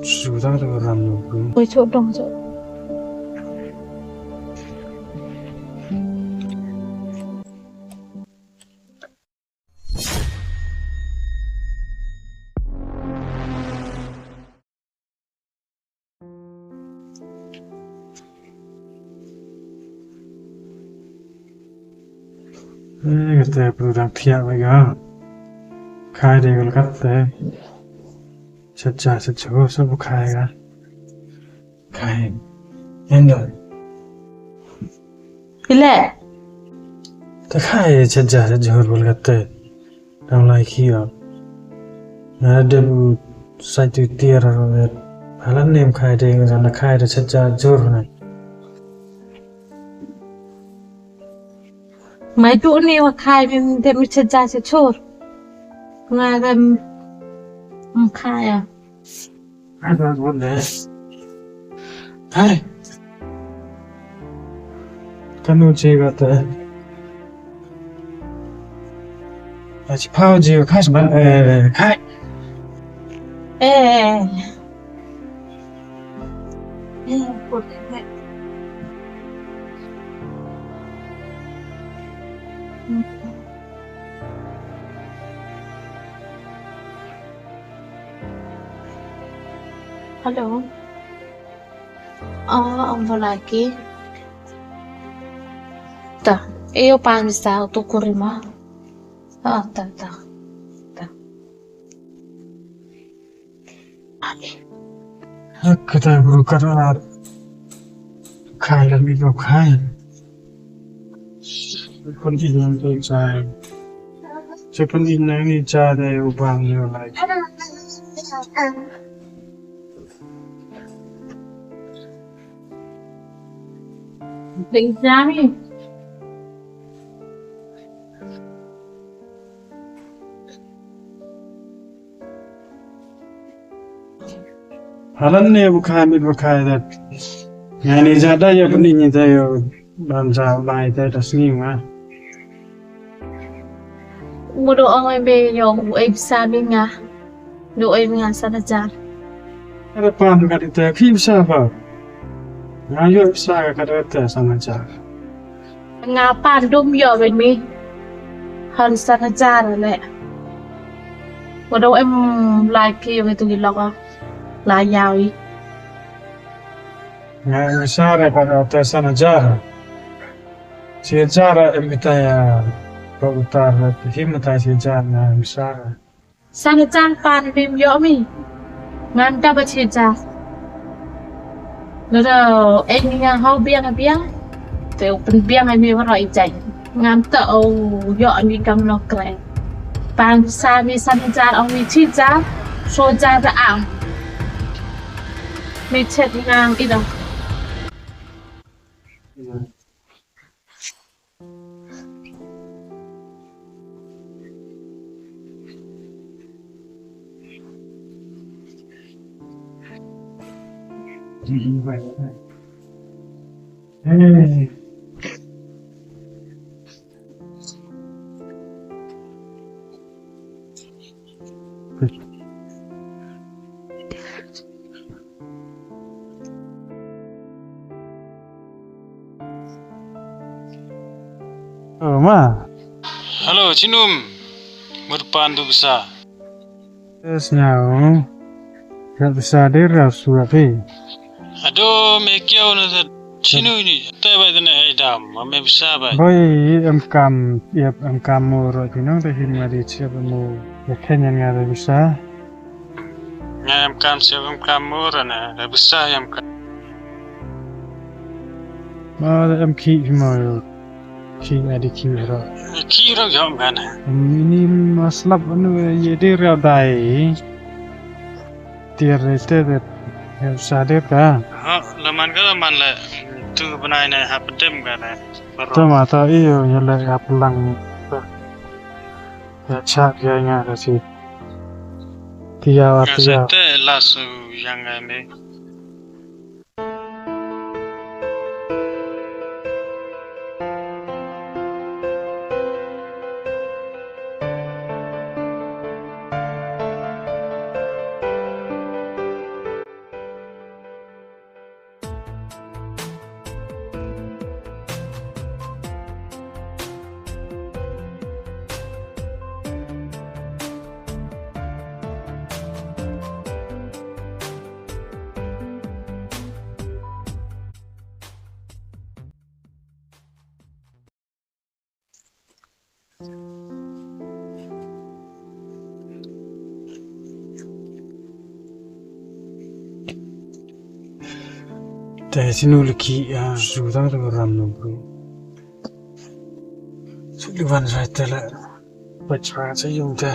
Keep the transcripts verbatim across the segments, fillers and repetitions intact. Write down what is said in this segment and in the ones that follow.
Suda da ram no ko. Oi, chok dong, chok. Eh, kate program thiah wa ga. Khai de kol kate. Chacha, chacha, ho, sab khai ga. Khai. Endo. Ile. Ta khai chacha, chacha, ho, kol kate. Dang lai khi o. Na de bu sai tu tiar ro de. Halan nem khai de, na khai de chacha jur na. Mai tu ni wa khai bim de mi chacha se chur. Nga dem, mm, khai a. Ada bun de. Hai. Kanu che kate. Achi phau ji khas ban, eh, khai. Eh. Eh, put it back. Hello. Ah, ang balaki. Ta, iyo pan sa tu kurima. Ah, ta, ta. Ta. Hakata bro, kara. Khai la mi bro, khai. Pun i nang tu chai. Che pun i nang ni cha de u bang yo lai. Ding jami. Halan ne bu khai mit bu khai da. Nga ni jada ya pun i ni da yo. Ban ja lai te da sngi ma. Mo do ong em be yo u em sa mi nga. Do em nga san hajar. Ada pan ka di te ki sa ba. Nga yo sa ka da te san hajar. Nga pan dum yo be mi. Han san hajar le. Mo do em lai ki yo tu ki lok a. Lai yaw i. Nga em sa re ka da te san hajar. Chi hajar em kita ya, ko utar, hi mata chi hajar na em sa. San hajar pan bim yo mi. Ngan ta ba chi hajar. Lada em nga hau biang biang. Te u pynbiang em mi waro i jai. Ngan ta o yo mi kam no kre. Pan sa mi san hajar o mi chi hajar. So hajar da am. Mi chet ngan i dong. Oh, ma. Hello, chinum. Mut pan tu pisa. Yes, nyau. Ka pisa dir ra su ra phi. Ado, me kiau na sa chinu ni. Te bai tene hai dam, ma me pisa bai. Boi, em kam, yep, em kam mo ro chinu, te hin ma di chep mo. Ya khen yan nga re pisa. Nga em kam chep em kam mo ra na, re pisa em kam. Ma em ki mo yo. Ki adi ki ro. Ki ro yom kan. Ini maslap anu ye de riau dai. Tiar rete de. Sa de ka. Ha, laman ka laman le. Tu bnai ne hap dem ka ne. Tama ta iyo ya le hap lang. Ya chak ya nga ka si. Tia wa tia. Te lasu yang ne. Te sinu laki, ah, su tang tu ram no bro. Su li wan sai te la. Pachwa sa yung te.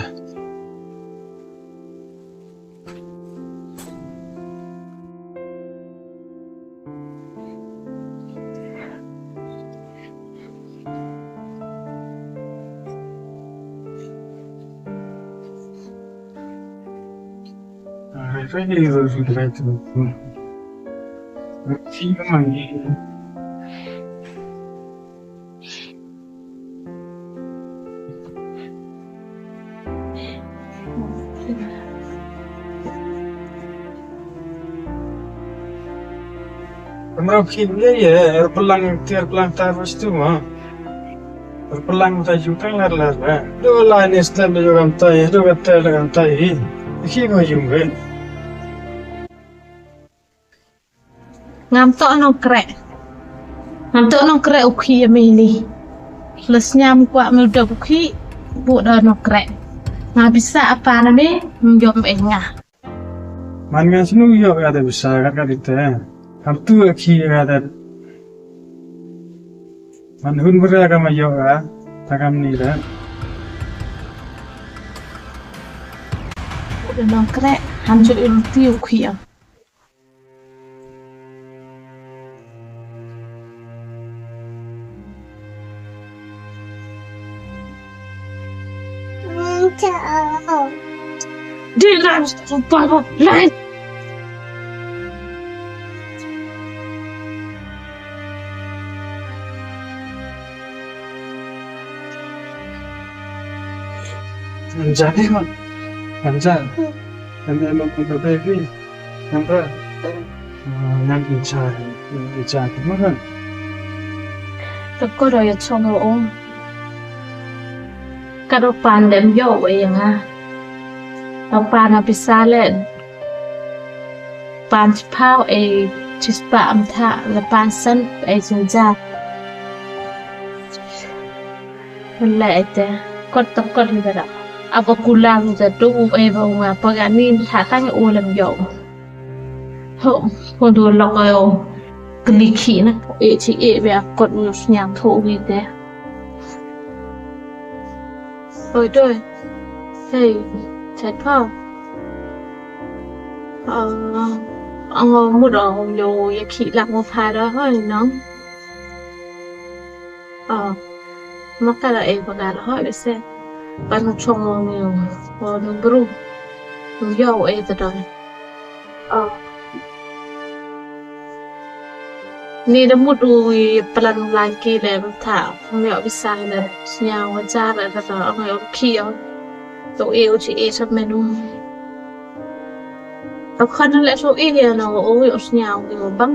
Kamra phi ye ye, er pelang, tiar pelang tar bas tu ma. Er pelang ta ju kang lar lar ba. Do la ni stan do kam tai, do ka ta kam tai. Khi ko yung be. Ngam toh nongkreh. Ngam toh nongkreh u khih ya me ini. Leh sñiaw kwah me u dap u khih, bu da nongkreh. Nga bisa apa na me, ym yom e nga. Man nga sñiaw yoh ka da bisa ka ka di te. Kam tu a khih ka da. Man hun bra ka ma yoh ka, ta kam ni da. Bu da nongkreh, ham ju il ti u khih ya. Di la, pa, pa, lai. Anja di ma. Anja. Em, em, em, em, baby. Em, em. Ah, nang Anja, Anja di ma kan. Tæ ko do ya chong o. Ka do pan dem yoh we ya nga. Do pan a bisa le. Pan chiphaw e chispah ym tha, la pan san e jinjar. Le e te, kot ta kot le da. Aba kulang da du e ba u nga pa ga ni tha tang u lem yoh. Ho, ho du lok e o. Kli khi na, e chi e ba kot u sñiaw tho wi te. Oi doi. Hey, chai phaw. Ong o mut o yo ya khi lak mo pha da hoi nong. Ong, ma ka da e pa ka da hoi se. Pan chong o mi o, o no bru. Yo e ta da. Ong. Ni da mut u i plan u lai ki le, tha, ym yoh bisa le, sñiaw wa jar le, da, da, ong yoh ki yoh. To e u chi e sa menu. To khan le so e ya no, u yoh sñiaw ki wa bang.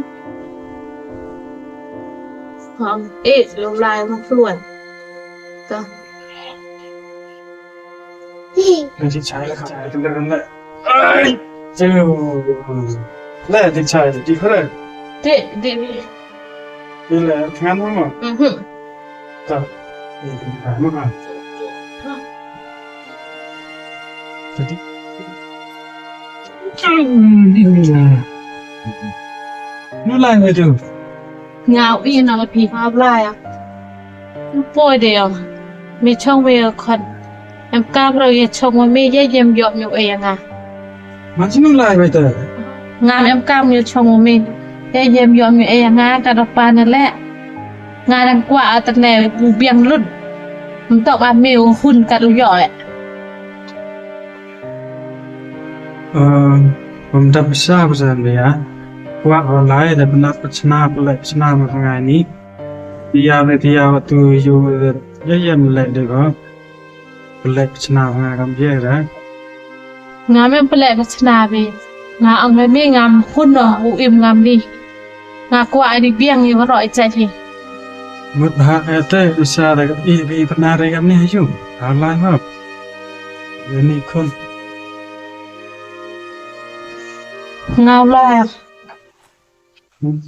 Ha, e, lo lai ma fluan. Ta. Ni chi chai le, chai le, le. Ai! Chu. Le, di chai, di khore. Di, di, di. Di le, thngan mo mo? Mhm. Ta. Di, di, di, mo mo. Ta di. Nu lai mo chu? Nga u i na la phi. Nga u lai a. Poi de o. Mi chong mi khon. Em kam ro ye chong mi ye yem yoh mi e ya nga. Man sñiaw lai bai ta. Nga em kam ye chong mi ye yem yoh mi e ya nga ka da pa ne le. Nga dang kwah a ta ne u biang lut. Ym toh ba mi u hun ka du yoh e. Ym dap sa ba sa ne ya. Kwah ro lai da bna pa chna pa le chna ma nga ni. Tia le tia wa tu yu de, ya yem le de ko. Pelek chna nga kam ye da. Nga me pelek chna bi. Nga ang me mi ngam hun no u im ngam ni. Nga kwah di biang i waro i chai hi. Mut ha e te, bisa da i bi pna re kam ni yu. Alai ma. Ni khon. Nga u lai.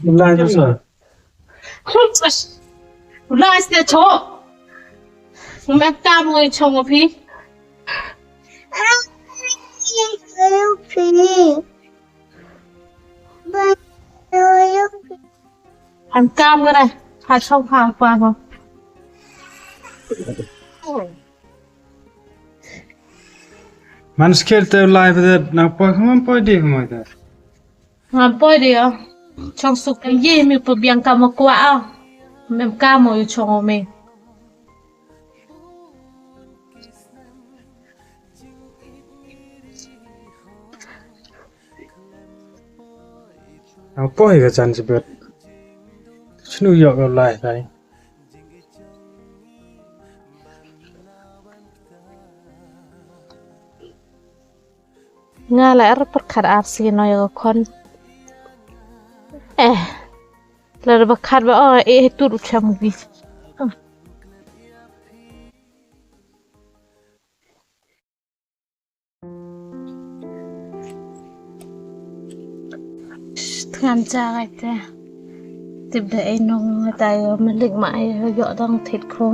U lai sa. U lai sa cho. Me kam ngi chong phi. Em kam ngi re. Ha chong ha pa ko. Man skel te lai pe de, na poi kham poi de kham de. Ngam poi de o. Chong suk ye mi pu biang kam mo kwah o. Mem kam mo yu chong o me. Ngam poi ka chan chibet. Chnu yok ka lai tai. Nga la er pyrkhat ar si no ya ka khon. Eh, la da ba khat ba o, eh, tut u cham wi. Thngan cha kai te. Tip da ei nong nga tai, ma lik ma ei, yoh dang thit kho.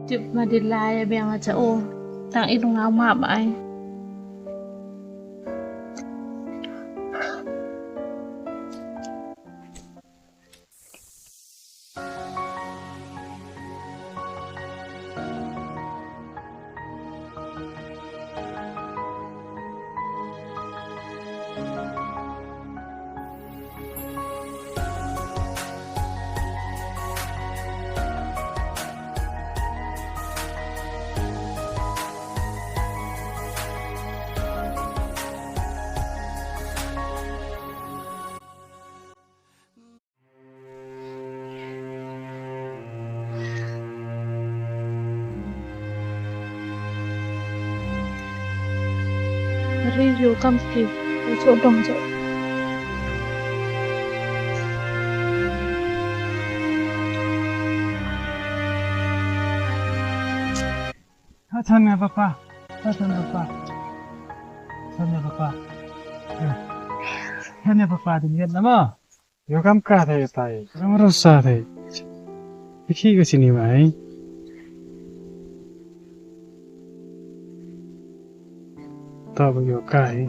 Tip ma di lai ya biang aja o. Tang i lung au map ai. Ri yo kam ki, yo so dong jo. Ha, than ya papa. Ha, than ya papa. Than ya papa. Than ya papa, din yet na mo. Yo kam ka thai tai. Kam ro sa thai. Ikhi ka sini mai. Ta ba yo kai.